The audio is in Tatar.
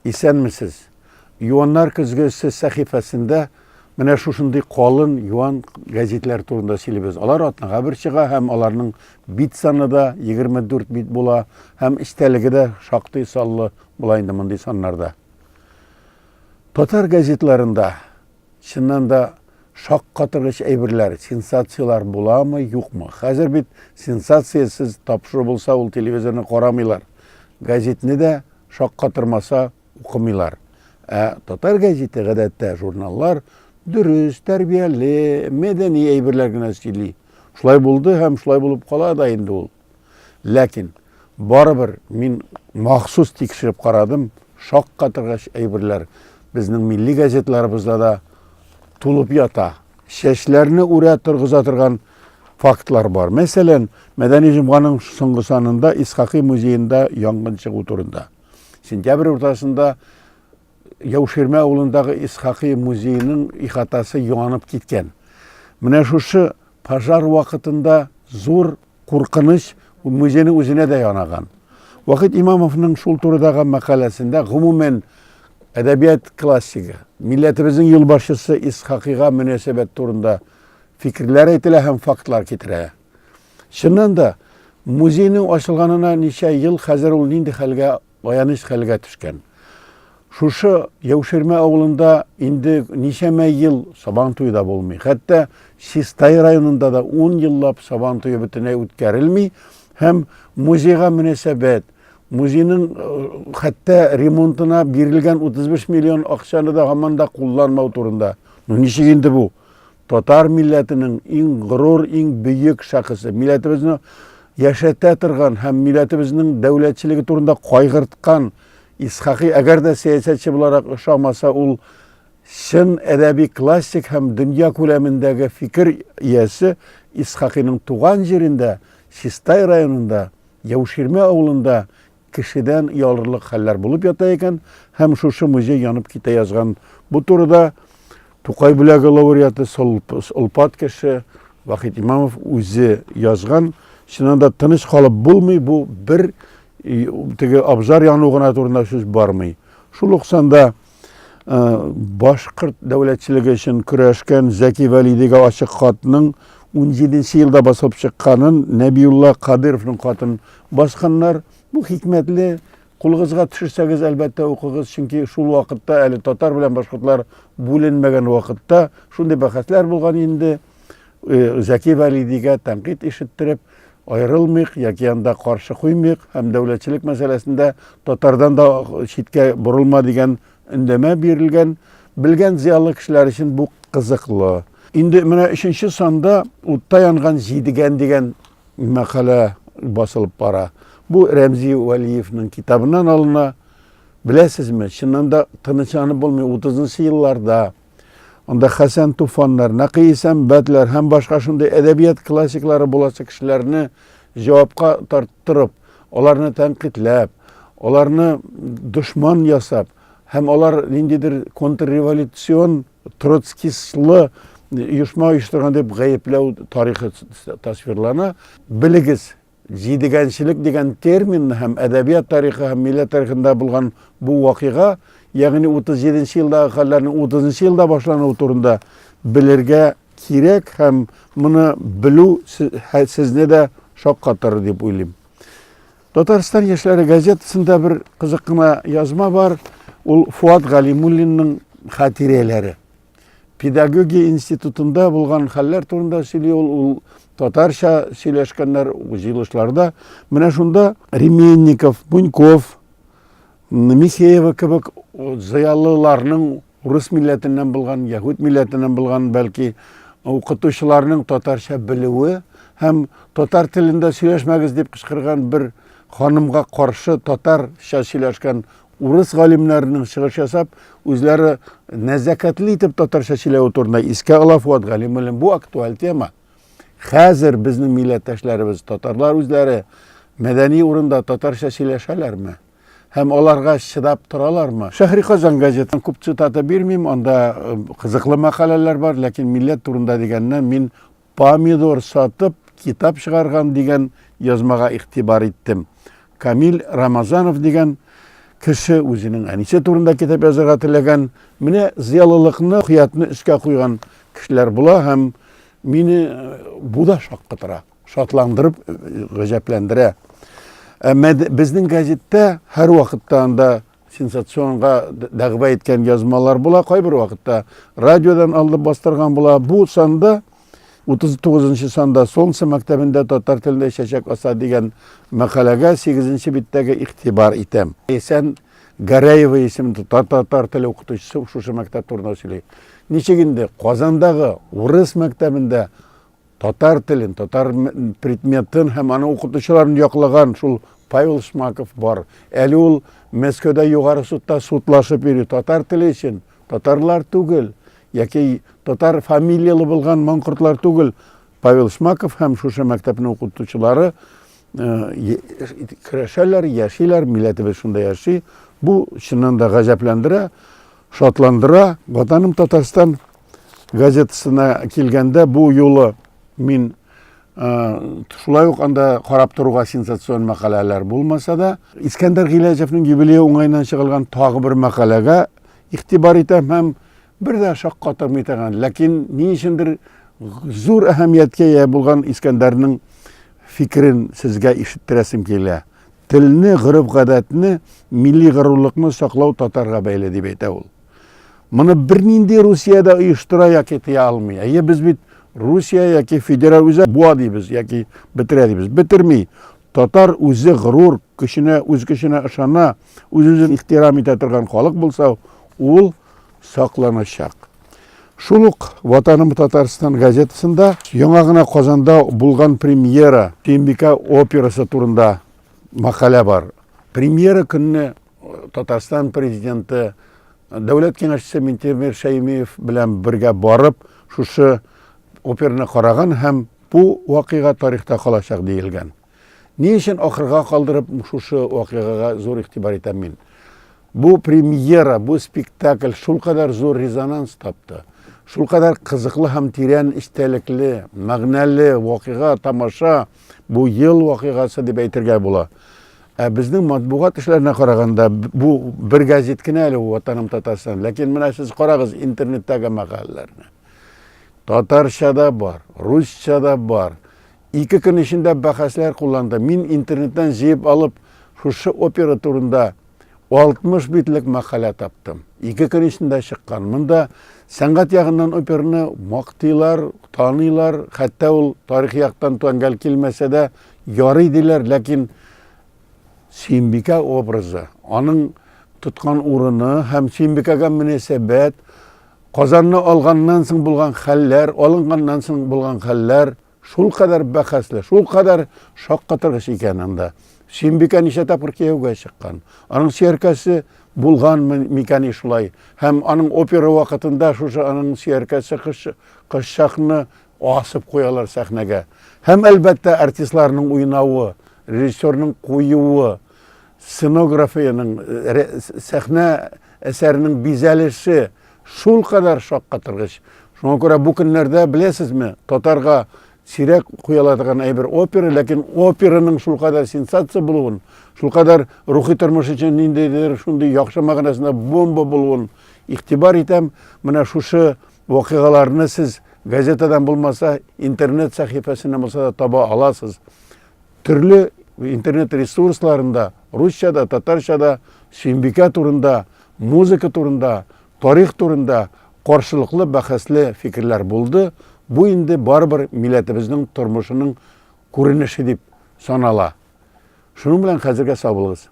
Исәнмесез! Юаннар көзгесе сәхифәсендә менә шушындый калын юан гәзитләр турында сөйлибез. Алар атнага бер чыга һәм аларның бит саны да 24 бит була һәм эчтәлеге дә шактый саллы була инде мондый саннарда. Татар газетларында чыннан да шаккатыргыч әйберләр, сенсацияләр буламы, юкмы? Хәзер бит сенсациясез тапшыру булса, ул телевизорны карамыйлар. Газетны дә шаккатырмаса, укымыйлар. Ә татар гәзите гадәттә журналлар дөрес, тәрбияле, мәдәни әйберләр генә сөйли. Шулай булды һәм шулай булып кала да инде ул. Ләкин барыбер мин махсус тикшереп карадым, шаккатыргыч әйберләр безнең милли газетларыбызда да тулып ята. Чәчләрне үрә торгыза торган фактлар бар. Мәсәлән, Мәдәни җомганың соңгы санында Исхакый музеенда янгын чыгу турында. Сентябрь уртасында Яуширмә авылындагы Исхакый музееның ихатасы янып киткән. Менә шушы пожар вакытында зур куркыныч музейның үзенә дә янаган. Вахит Имамовның шул турыдагы мәкаләсендә гомумән әдәбият классигы, милләтебезнең юлбашчысы Исхакыйга мөнәсәбәт турында фикерләр әйтелә һәм фактлар китерә. Чыннан да, музейның ачылганына ничә ел, хәзер ул нинди хәлгә аяныч хәлгә төшкән. Шушы Яуширмә авылында инде ничәмә ел Сабан туе да булмый. Хәтта Чистай районында да 10 еллап Сабан туе бөтенләй үткәрелми һәм музейга мөнәсәбәт, музейның э, хәтта ремонтына бирелгән 35 миллион акчаны да һаман да кулланмау турында. Ну ничек инде бу? Татар милләтенең иң горур, иң бөек шәхесе, милләтебезне яшәтә торган һәм милләтебезнең дәүләтчелеге турында кайгырткан Исхакый, әгәр дә сәясәтче буларак ошамаса, ул чын әдәби классик һәм дөнья күләмендәге фикер иясе Исхакыйның туган җирендә, Чистай районында, Яуширмә авылында кешедән оялырлык хәлләр булып ята икән һәм шушы музей янып китә язган. Бу турыда Тукай бүләге лауреаты олпат кеше Вахит Имамов үзе язган. Чыннан да тыныч калып булмый, бу бер теге абзар яну гына турында сүз бармый. Шул ук санда башкорт дәүләтчелеге өчен көрәшкән Зәки Вәлидигә ачык хатның 17 елда басылып чыкканын Нәбиулла Кадыровның хатын басканнар. Бу хикмәтле, кулыгызга төшерсәгез, әлбәттә, укыгыз, чөнки шул вакытта әле татар белән башкортлар бүленмәгән вакытта шундый бәхәсләр булган инде. Э, Зәки Вәлидигә тәнкыйть ишеттереп, аерылмыйк яки анда каршы куймыйк һәм дәүләтчелек мәсьәләсендә татардан да читкә борылма дигән өндәмә бирелгән. Белгән зыялы кешеләр өчен бу кызыклы. Инде менә өченче санда утта янган җидегән дигән мәкалә басылып бара. Бу Рәмзи Вәлиевның китабыннан алына. Беләсезме, чыннан да тынычланып булмый. 30 елларда анда Хәсән Туфаннар, Нәкый Исәнбәтләр һәм башка шундый әдәбият классиклары буласы кешеләрне җавапка тарттырып, аларны тәнкыйтьләп, аларны дошман ясап һәм алар ниндидер контрреволюцион троцкистлы оешма оештырган дип гаепләү тарихы тасвирлана. Белегез, җидегәнчелек дигән терминны һәм әдәбият тарихы һәм милләт тарихында булган бу вакыйга, ягъни 37 елдагы хәлләрнең 30 елда башлануы турында белергә кирәк һәм моны белү сезне дә шаккатырыр дип уйлыйм. Татарстан яшьләре газетасында бер кызык кына язма бар. Ул Фуат Галимуллинның хатирәләре. Педагогия институтында булган хәлләр турында сөйли ул, ул татарча сөйләшкәннәр җыелышларда. Менә шунда Ременников, Буньков, Михеева кебек зыялыларның урыс милләтеннән булган, яһүд милләтеннән булган, бәлки укытучыларның татарча белүе һәм татар телендә сөйләшмәгез дип кычкырган бер ханымга каршы татарча сөйләшкән урыс галимнәренең чыгыш ясап, үзләре нәзакәтле итеп татарча сөйләве турында искә ала Фуат Галимуллин. Бу актуаль тема. Хәзер безнең милләттәшләребез, татарлар үзләре мәдәни урында татарча сөйләшәләрме? Һәм аларга чыдап торалармы? Шәһри Казан газетын күп цитата бирмим, анда э, кызыклы мәкаләләр бар, ләкин милләт турында дигәннән мин помидор сатып китап чыгарган дигән язмага игътибар иттем. Камил Рамазанов дигән кеше үзенең әнисе турында китап язарга теләгән. Менә зыялылыкны, хыятны өскә куйган кешеләр була һәм мине э, бу да шаккатыра, шатландырып, э, гаҗәпләндерә. Әмма безнең газетта һәрвакытта анда сенсационга дәгъва иткән язмалар була, кайбер вакытта радиодан алып бастырган була. Бу санда 39 санда Солнце мәктәбендә татар телендә чәчәк аса дигән мәкаләгә 8 биттәге игътибар итәм. Исән Гәрәева исемле татар теле укытучысы шушы мәктәп турында сөйли. Ничек инде Казандагы урыс мәктәбендә татар телен, татар предметын һәм аны укытучыларын яклаган шул Павел Шмаков бар. Әле ул Мәскәүдә югары судта судлашып йөри татар теле өчен. Татарлар түгел, яки татар фамилияле булган маңкортлар түгел. Павел Шмаков һәм шушы мәктәпнең укытучылары э, көрәшәләр, яшиләр, милләтебез шунда яши. Бу чыннан да гаҗәпләндерә, шатландыра. Ватаным Татарстан газетасына килгәндә бу юлы мин э, шулай ук анда карап торуга сенсацион мәкаләләр булмаса да, Искәндәр Гыйләҗевнең юбилее уңаеннан чыгылган тагы бер мәкаләгә игътибар итәм һәм бер дә шаккатырмый торган, ләкин ни өчендер зур әһәмияткә ия булган Искәндәрнең фикерен сезгә ишеттерәсем килә. Телне, гореф-гадәтне, милли горурлыкны саклау татарга бәйле дип әйтә ул. Моны бернинди Русия дә оештыра яки тыя алмый. Әйе, без бит Русия яки федераль үзәк буа дибез, яки бетерә дибез. Бетерми. Татар үзе горур, көченә, үз көченә ышана, үз-үзен ихтирам итә торган халык булса, ул сакланачак. Шул ук Ватаным Татарстан газетасында яңа гына Казанда булган премьера Сөембикә операсы турында мәкалә бар. Премьера көнне Татарстан президенты, Дәүләт киңәшчесе Минтимер Шәймиев белән бергә барып, шушы операны караган һәм бу вакыйга тарихта калачак диелгән. Ни өчен ахырга калдырып шушы вакыйгага зур игътибар итәм мин? Бу премьера, бу спектакль шулкадәр зур резонанс тапты. Шулкадәр кызыклы һәм тирән эчтәлекле, мәгънәле вакыйга, тамаша, бу ел вакыйгасы дип әйтергә була. Ә безнең матбугат эшләренә караганда, бу бер газет кенә әле Ватаным Татарстан. Ләкин менә сез карагыз интернеттагы мәкаләләрне. Татарча да бар, русча да бар. Ике көн эчендә бәхәсләр кулланды. Мин интернеттан җыеп алып, шушы опера турында 60 битлек мәкалә таптым. Ике көн эчендә чыккан. Монда сәнгать ягыннан операны мактыйлар, таныйлар, хәтта ул тарихи яктан тәңгәл килмәсә дә, ярый диләр, ләкин Сөембикә образы, аның тоткан урыны һәм Сөембикәгә мөнәсәбәт, Казанны алганнан соң булган хәлләр, алынганнан соң булган хәлләр шулкадәр бәхәсле, шулкадәр шаккатыргыч икән анда. Сөембикә ничә тапкыр кияүгә чыккан. Аның сөяркәсе булган микән шулай? Һәм аның опера вакытында шушы аның сөяркәсе кызчакны асып куялар сәхнәгә. Һәм әлбәттә артистларның уйнавы, режиссерның куюы, сценографиянең, сәхнә әсәренең бизәлеше шулкадәр шаккатыргыч. Шуңа күрә бу көннәрдә, беләсезме, татарга сирәк куела торган әйбер опера, ләкин операның шулкадәр сенсация булуын, шулкадәр рухи тормыш өчен ниндидер шундый яхшы мәгънәсендә бомба булуын игътибар итәм. Менә шушы вакыйгаларны сез газетадан булмаса, интернет сәхифәсеннән булса да таба аласыз. Төрле интернет ресурсларында русча да, татарча да Сөембикә турында, музыка турында, тарих турында каршылыклы бәхәсле фикерләр булды. Бу инде барыбер милләтебезнең тормышының күренеше дип санала. Шуның белән хәзергә сау булыгыз.